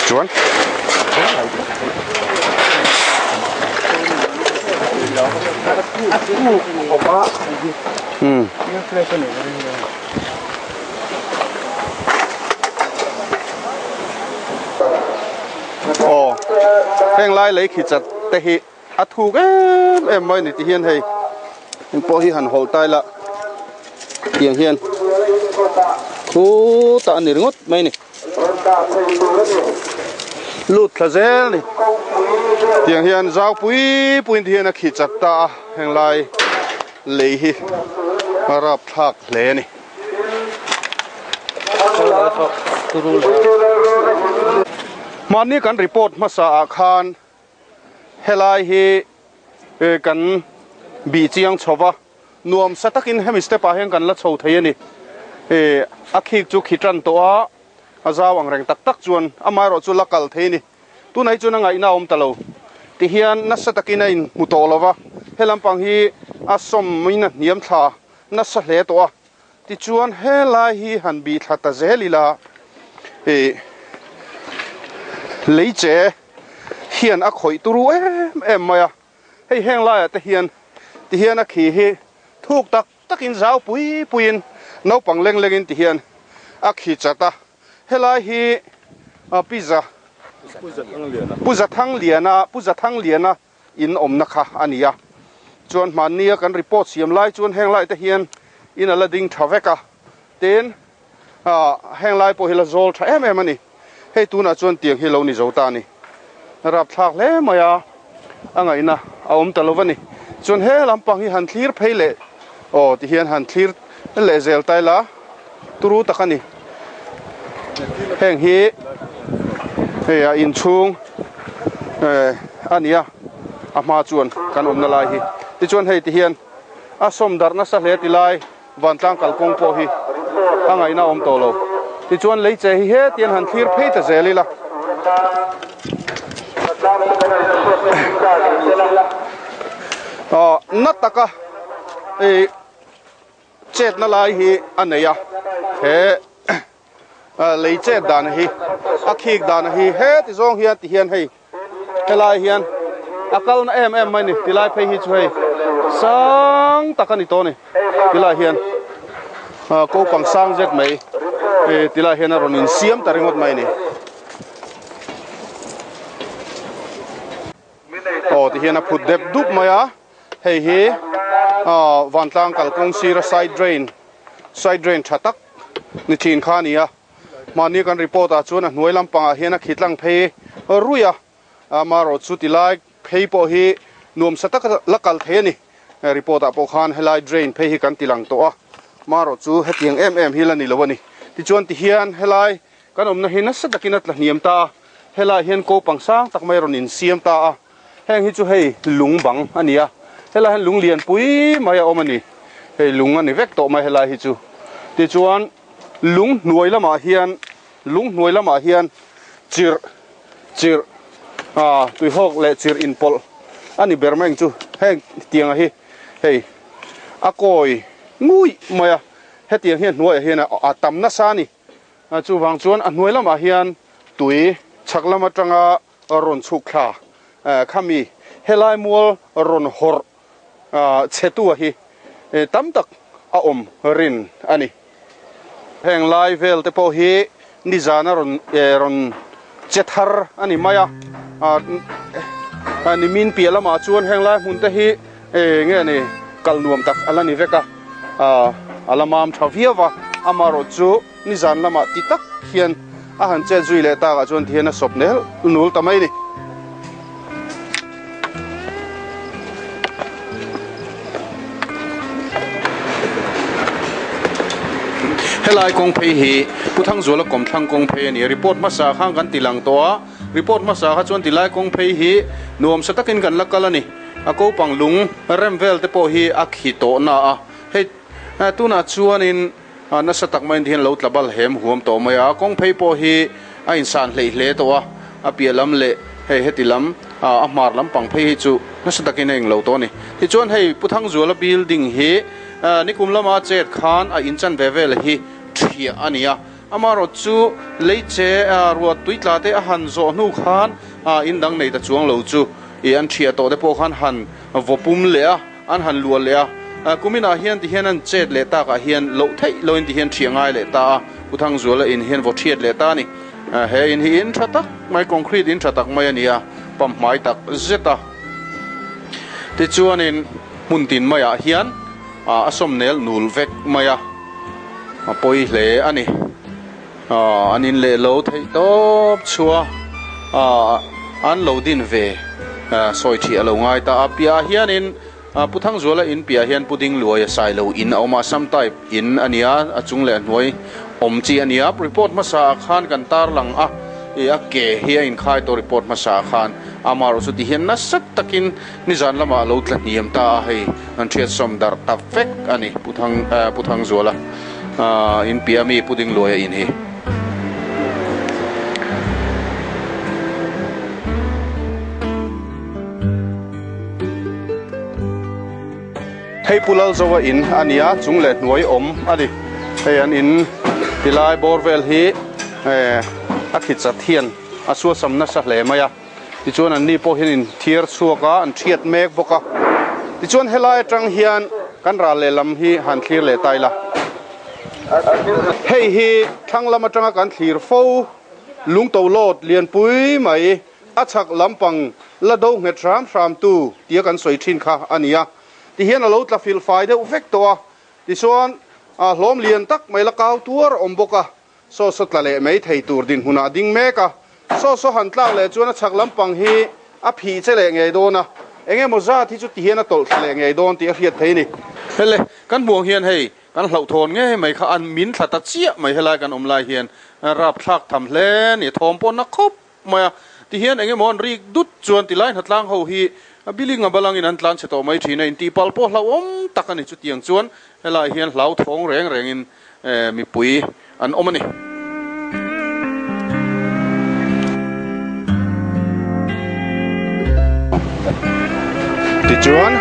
Chuan. Umm. Aw heng lai lei khi chat te hi a thuk em em mai ni ti hian hei engpawh hi han hawlh tai la tiang hian khutah a ni ringawt mai ni lut thla zel ni tiang hian zau pui pui in ti hian a khi chat ta a heng lai lei hi a rapthlak hle a ni. Hmanni kan report hmasa ah khan helai hi kan bih chiang chho va, nuam sa takin hemi step ah hian kan la chho thei a ni. A khik chu khi tan tawh a, a zau ang reng tak tak chuan amaherawh chu la kal thei a ni. Tunah hi chuan a ngaihna a awm ta lo tihian nasa takin a inhmu tawh lo va, he lampang hi a sawmin a hniam thla nasa hle tawh a. Tichuan helai hi han bih thla ta zel ila ih leiche hian a khawih turu em em mai a, hei heng laiah te hian tihian a khi hi thuk tak takin zau pui puiin naupang leng lengin tihian a khi chat a, helai hi pizza Pu Zathangliana Pu Zathangliana in awmna kha a ni a. Chuan hmannia kan report siam lai chuan heng lai te hian in a la ding tha vek a, tin ah heng lai pawh hi la zawl tha em em a ni. Hei tunah chuan tiang hi lo ni zo ta a ni. Rapthlak hle mai a, a ngaihna a awm ta lo va ni. Chuan he lampang hi han thlir phei leh aw ti hian han thlir leh zel ta ila turu tak a ni. Heng hi hei a inchhung eh a ni a a hma chuan kan awmna lai hi tichuan hei ti hian a sawm darh nasa hle ti lai vantlang kalkawng pawh hi a ngaihna a awm tawh lo tichuan lei che hi hetian han thlir phei ta zel ila ah na taka ih Chetna lai hi a nei a, he lei chet dan hi a khik dan hi heti zawng hian ti hian hei helai hian a kalna em em mai ni tilai phei hi chu hei sang tak a ni tawh a ni tilai hian kopang sang zet mai tilai hian a rawn insiam ta ringawt mai a ni. Aw ti hian a phut dep dup mai a. Hei hi vantlang kalkawng sira side drain side drain tha tak ni thin kha a ni a. Mahni kan report ah chuan a hnuai lampangah hian a khi tlang phei ruih a, amaherawh chu tilai phei pawh hi nuamsa taka la kal thei a ni. Report ah pawh khan helai drain phei hi kan ti lang tawh a, amaherawh chu hetiang em em hi la ni lo a ni. Tichuan tihian helai kan awmna hi nasa takin a tla hniam ta a, helai hian ko pang sang tak mai a rawn insiam ta a. Heng hi chu hei lung bang a ni a, helai hian lung lian pui mai a awm a ni. Hei lung a ni vek tawh mai helai hi chu. Tichuan lung hnuai lamah hian lung hnuai lamah hian chirh chirh ah tuihawk leh chirh inpawlh a ni ber mai ang chu. Heng tianga hi hei a kawi nguih mai a, hetiang hian hnuaiah hian a tam nasa a ni. Chuvang chuan a hnuai lamah hian tui chhak lam atanga rawn chhuk thla khami helai mual rawn hawrh chhetua hi tam tak a awm rin a ni. Heng lai vel te pawh hi nizana rawn rawn che thar a ni mai a, nimin piah lamah chuan heng lai hmun te hi nge ni kal nuam tak a la ni vek a, a la mam tha viau va, amaherawh chu nizan lamah ti tak hian a han chet zui leh takah chuan tihian a sawp nel nul ta mai a ni. Helai kawng phei hi Pu Thangzuala kawmthlang kawng phei a ni. Report hmasa khan kan ti lang tawh a, report hmasa kha chuan tilai kawng phei hi nuamsa takin kan la kal a ni. A kopang lung rem vel te pawh hi a khi tawh na a, hei tunah chuanin Nasa tak maiin hian lo tla bal hem huam tawh mai a, kawng phei pawh hi a insan hleih hle tawh a, a piah lam leh hei heti lam a hmar lampang phei hi chu nasa takin a englo tawh a ni. Tichuan hei Pu Thangzuala building hi nikum lama chet khan a inchan ve vel hi thiah a ni a. Amaherawhchu leiche ruah tui tla te a han zawh hnu khan in dang nei ta chuang lo chu ih an thiah tawh te pawh khan han vaw pum leh a, an han luah leh a. Kuminah hian ti hian an chet leh takah hian loh theih loin ti hian thiah ngai leh ta a, Pu Thangzuala in hian vaw thiat leh ta a ni. He in hi in tha tak mai, concrete in tha tak mai a ni a, pump hmai tak zet a. Tichuanin hmun tin maiah hian a sawmnel nul vek mai a, a pawi hle a ni. An in leh lo theih tawp chua an lo din ve sawi thih a lo ngai ta a. Piahah hianin Pu Thangzuala in piahah hian Pu Dingluaia Sailo in a awm a, Assam type in a ni a, a chung leh a hnuai awm chi a ni a. Report hmasa ah khan kan tarlang a, ih a ke hi a inkhai tawh report hmasa ah khan amaherawhchu ti hian nasa takin nizan lamah a lo tla hniam ta a, hei an hriatsawm darh ta vek a ni Pu Thang Pu Thangzuala in piah ami Pu Dingluaia in hi. Hei Pu Lalzoa in a nia, chung leh hnuai awm a ni. Hei an in tilai bawr vel hi eh a khi chat hian a suasam nasa hle mai a. Tichuan an ni pawh hian in thiar chhuak a, an thiat mek bawk a. Tichuan helai atang hian kan ral lehlam hi han thlir leh ta ila. Hei hi thlang lam atanga kan thlir fo lungtolawt lianpui mai. A chhak lampang la do nghet hram hram tu tia kan sawi thin kha a ni a, tihian a lo tla filh fai deuh vek tawh a, tichuan a hlawm lian tak mai la kau tuar a awm bawk a, saw saw tla leh mai thei tur dinhmunah a ding mek a, saw saw han tlak leh chuan a chhak lampang hi a phih che leh ngei dawn a, eng emaw zat hi chu tihian a tawlh thla leh ngei dawn tih a hriat thei a ni. Hele, kan hmuang hian hei kan hlauhthawn ngei mai kha an min thla ta chiah mai helai kan awm lai hian rapthlak tham hle a ni, thawm pawh na khawp mai a, tihian eng emaw an rik dut chuan tilai hnatlang ho hi building a balangin an tlan chhe tawh mai thin a, intihpalh pawh hlauhawm tak a ni. Chutiang chuan helaiah hian hlauthawng reng rengin mipui an awm a ni. Tichuan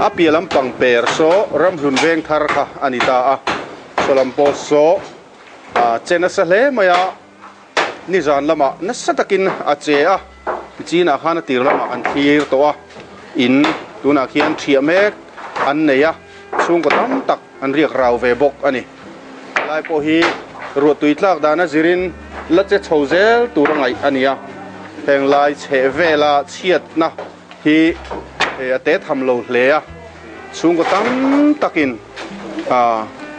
a piah lampang per saw ramhlun veng thar kha a ni ta a, saw lam pawh saw a che nasa hle mai a. Nizan lamah nasa takin a che a, chinah khan a tir lamah kan thlir tawh a, in tunah khian thiah mek an nei a, chhungkaw tam tak an riak rau ve bawk a ni. Helai pawh hi ruahtui tlak dana zirin la che chho zel tur a ngaih a ni a, heng lai chheh vela chhiatna hi a te tham lo hle a, chhungkaw tam takin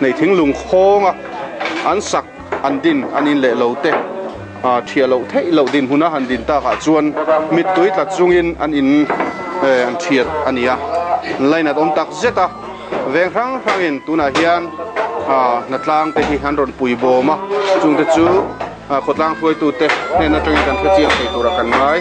nei thinglung khawnga an sak an din an in leh lo te thiah loh theih loh dinhmun a han din takah chuan mittui tla chungin an in an thiat a ni a, lainat awm tak zet a, veng hrang hrangin tunah hian hnatlang te hi an rawn pui bawm a, chungte chu. Khawtlang hruaitute hnen atangin kan hrechiang thei turah kan ngai.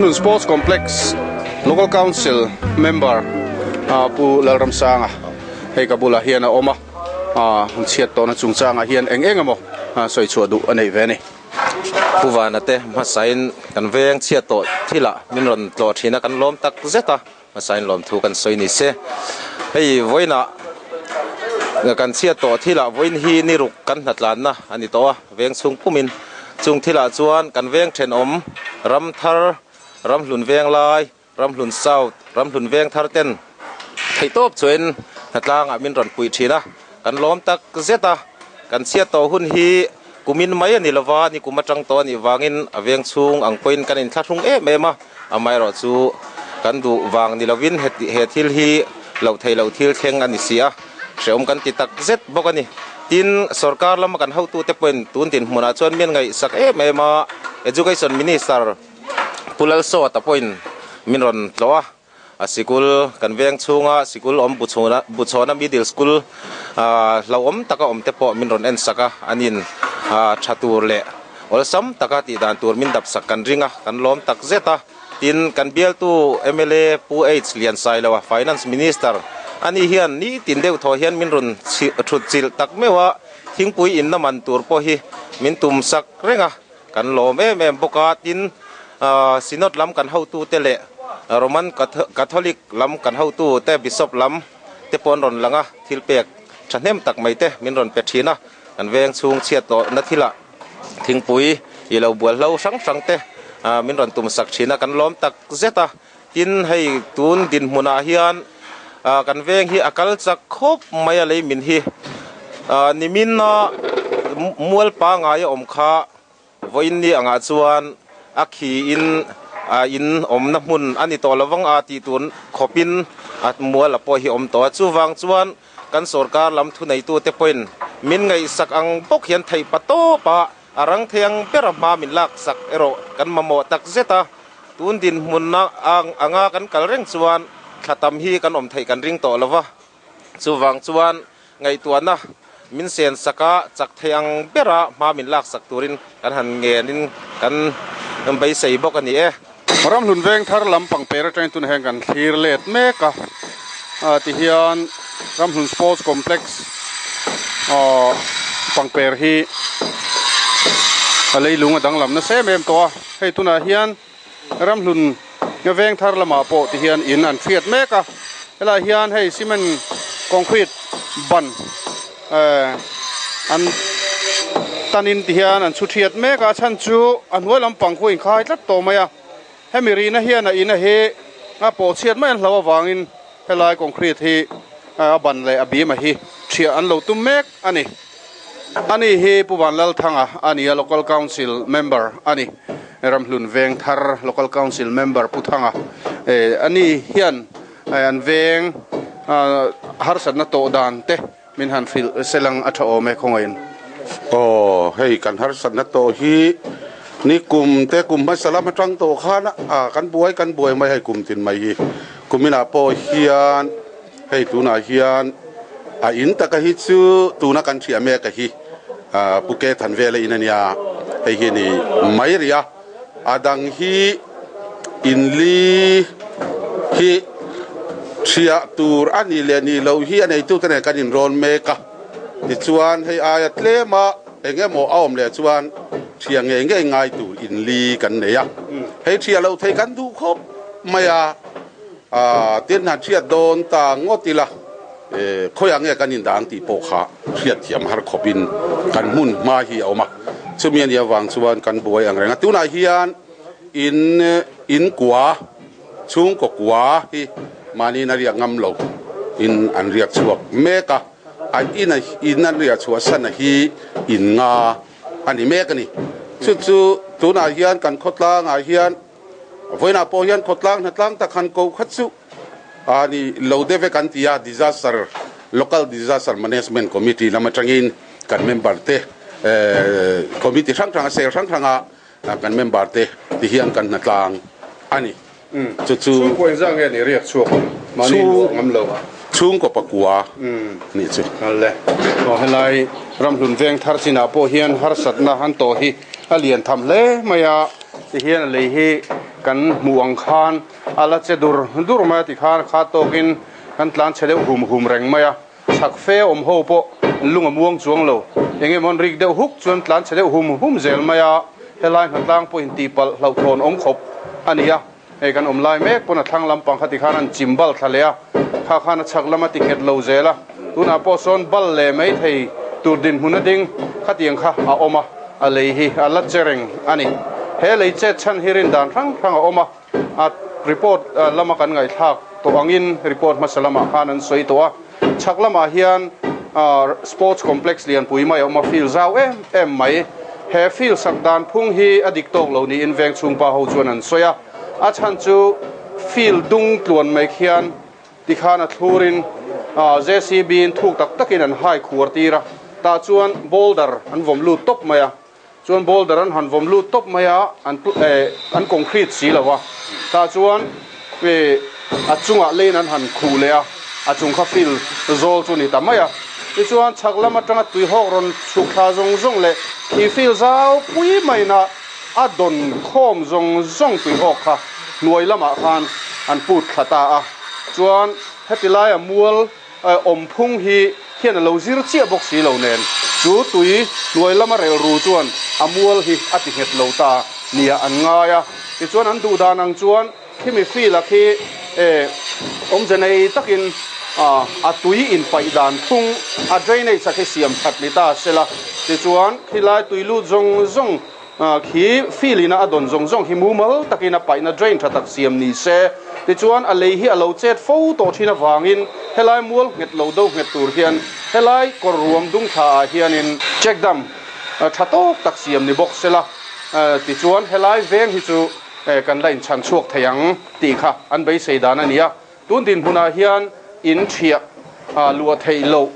Nun Sports Complex Local Council member Pu Lalramsanga hei ka bulah hian a awm a, an chhiat tawhna chungchangah hian eng eng emaw sawi chhuah duh a nei ve a ni. Pu Vana te hmasain kan veng chhiat tawh thilah min rawn tlawh thin a, kan lawm tak zet a, hmasain lawmthu kan sawi ni se. Hei vawiinah kan chhiat tawh thilah vawiin hi ni ruk kan hnatlanna a ni tawh a, veng chhung pumin chung thilah chuan kan veng thenawm ram thar, Ramhlun Venglai, Ramhlun South, Ramhlun Vengthar ten theihtawp chuan hnatlangah min rawn puih thin a, kan lawm tak zet a, kan chhiat tawh hun hi kumin mai a ni lova, ni kum atang tawh a nih vangin a veng chhung ang pawhin kan inthlahrung em em a, amaherawh chu kan duh vang ni lovin he thil hi loh theih loh thil thleng a ni si a, hrehawm kan ti tak zet bawk a ni. Tin, sorkar lama kan hotute pawhin tun dinhmunah chuan min ngaihsak em em a, Education Minister Pu Lalsawta pawhin min rawn tlawh a, a sikul kan veng chhunga sikul awm Buchhawna Middle School hlauhawm taka awm te pawh min rawn en sak a, an in tha tur leh awlsam taka tih dan tur min dap sak kan ring a, kan lawm tak zet a. Tin, kan bialtu mla Pu H Liansailoa, Finance Minister, ani hian nitin deuh thaw hian min rawn thut chilh tak meuh a, thingpui inna man tur pawh hi min tum sak reng a, kan lawm em em bawk a. Tin, Synod lam kan hotute leh Roman Catholic lam kan hotute, Bishop lam te pawh an rawn lang a, thil pek thahnem tak mai te min rawn pe thin a, kan veng chhung chhiat tawhna thilah thingpui i lo bual hlo hrang hrang te min rawn tum sak thin a, kan lawm tak zet a. Tin, hei tun dinhmunah hian kan veng hi a kal chak khawp mai a, lei min hi nimina mual pangai a awm kha Vawiin ni angah chuan a khi in a in awmna hmun a ni tawh lovang a tih tur khawpin a mual a pawh hi awm tawh a. Chuvang chuan kan sorkar lam thuneitute pawhin min ngaihsak ang bawk hian theih pa tawp a, a rang thei ang ber a hma min laksak erawh kan mamawh tak zet a. Tun dinhmunna anga kan kal reng chuan thla tam hi kan awm theih kan ring tawh lova. Chuvang chuan ngaihtuahna min sen sak a, chak thei ang bera hma min laksak turin kan han ngenin kan beisei bawk a ni e. Ramhlun veng thar lam pangper atangin tunah hian kan thlir let mek a, tihian Ramhlun Sports Complex pangper hi a leilung a danglam nasa em em tawh a, hei tunah hian Ramhlun veng thar lamah pawh ti hian in an hriat mek a, helaiah hian hei cement concrete ban eh an tanin ti hian an chhu thiat mek a, a chhan chu a hnuai lampang khu a inkhai tlat tawh mai a, hemi rihna hian a in a hi a pawh chhiat mai an hlo avangin helai concrete hi a ban leh a bim a hi thiah an lo tum mek a ni. Ani hi Pu Vanlalthanga a ni a, Local Council member a ni. Ramhlun Veng Thar Local Council member Pu Thanga ani hian an veng harsatna tawh dan te min han hrilh selang a tha awm e khawngaihin. Aw, hei kan harsatna tawh hi ni kum te kum hmasa lam atang tawh khan a kan buai kan buai mai hei kum tin mai hi. Kuminah pawh hian Hei tunah hian a in taka hi chu tuna kan hria mek a hi Pu Ke Thanvela in a nia, hei hi a ni mai rih a, a dang hi inli hi hriah tur a nih leh nih loh hi a neitute nen kan inrawn mek a, tichuan hei aia tlema eng emaw a awm leh chuan hria ngei ngei ngai tur inli kan nei a, hei hria loh thei kan duh khawp mai a. Tin han hriat dawn ta ngawt ila, khawiah nge kan indang tih pawh kha hriat thiam har khawpin kan hmun hma hi a awm a. Chumi a nih avang chuan kan buai ang reng a. Tunah hian in in kua, chhungkaw kua hi mahniin a riak ngam lo in an riak chhuak mek a. A in in an riah chhuah san a hi in nga a ni mek a ni. Chu chu tunah hian kan khawtlangah hian Vawiinah pawh hian khawtlang hnatlang tak han ko khat chu a ni lo deuh vek an ti a, Disaster, Local Disaster Management Committee lam atangin kan member te committee hrang hranga sel hrang hranga kan member te ti hian kan hnatlang a ni. Chu chu Chhungkaw engzah nge ni riak chhuak awm mahni luah ngam lo? Chhungkaw pakua nih chu. Le, aw helai Ramhlun veng thar chinah pawh hian harsatna an tawh hi A lian tham hle mai a, tihian a lei hi kan hmuh ang khan a la che dur dur mai a tikhan a khat tawkin kan tlan chhe deuh hum hum reng mai a, chhak fe awm ho pawh lung a muang chuang lo, eng emaw an rik deuh huk chuan tlan chhe deuh hum hum zel mai a, helai hnatlang pawhin tihpalh hlauhthawn awm khawp a ni a, hei kan awm lai mek pawn a thlang lampang kha tikhan an chim bal thla leh a, kha khan a chhak lam a ti nghet lo zel a, tunah pawh sawn bal leh mai thei tur dinhmun a ding khatiang kha a awm a, a lei hi a la che reng a ni. He lei chet chhan hi rin dan hrang hrang a awm a, a report lama kan ngaihthlak tawh angin report hmasa lamah khan an sawi tawh a, chhak lamah hian sports complex lianpui mai a awm a, field zau em em mai. He field sak dan phung hi a dik tawk lo niin veng chhungpa ho chuan an sawi a, a chhan chu field dung tluan mai khian tikhan a thlurin JCB in thuk tak takin an hai khuar tir a, tah chuan boulder an vawm lut tawp mai a, chuan boulder an han vawm lut tawp mai a, an an concrete si lo a, tah chuan a chungah lane an han khuh leh a, a chung kha field zawl chu a ni ta mai a, tichuan chhak lam atanga tuihawk rawn chhuk thla zawng zawng leh khi field zau pui maina a dawn khawm zawng zawng tuihawk kha hnuai lamah khan an put thla ta a. Chuan heti laia mual awm phung hi hian a lo zir chiah bawk si lo nen chu tui hnuai lama rel ru chuan a mual hi a ti nghet lo ta nia an ngai a. Tichuan an duh dan ang chuan khimi field a khi awmze nei takin a tui inpaih dan phung a drainage a khi siam that ni ta sela. Tichuan khilai tui lut zawng zawng Khi field ina a dawn zawng zawng hi mumal takin a paihna drain tha tak siam ni se. Tichuan a lei hi a lo chet fo tawh thin avangin helai mual nghet lo do nghet tur hian helai kawr ruam dung thla ah hianin check dam tha tawk tak siam ni bawk sela. Tichuan helai veng hi chu kan la inchhan chhuak thei ang tih kha an beisei dan a ni a. Tun dinhmunah hian in thiah luah theih loh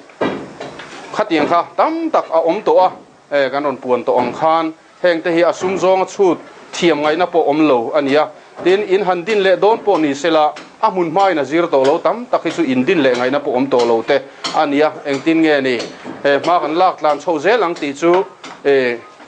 khatiang kha tam tak a awm tawh a. He kan rawn puan tawh ang khan heng te hi a sum zawnga chhut thiam ngaihna pawh awm lo a ni a. Tin, in han din leh dawn pawh ni sela a hmun hmain a zir tawh lo tam tak hi chu in din leh ngaihna pawh awm tawh lo te a ni a. Engtin nge ni he hma kan lak tlan chho zel ang tih chu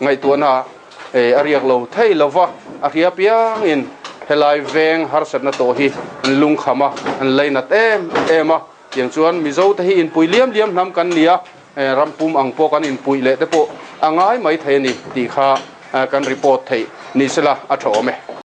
ngaihtuahna a riak lo thei lo va, a hria piangin helai veng harsatna tawh hi an lungkham a, an lainat em em a. Tiang chuan Mizo te hi inpui liam liam hnam kan ni a, ram pum ang pawh kan inpuih leh te pawh a ngai mai thei a ni tih kha kan report theih ni sela a tha awm e.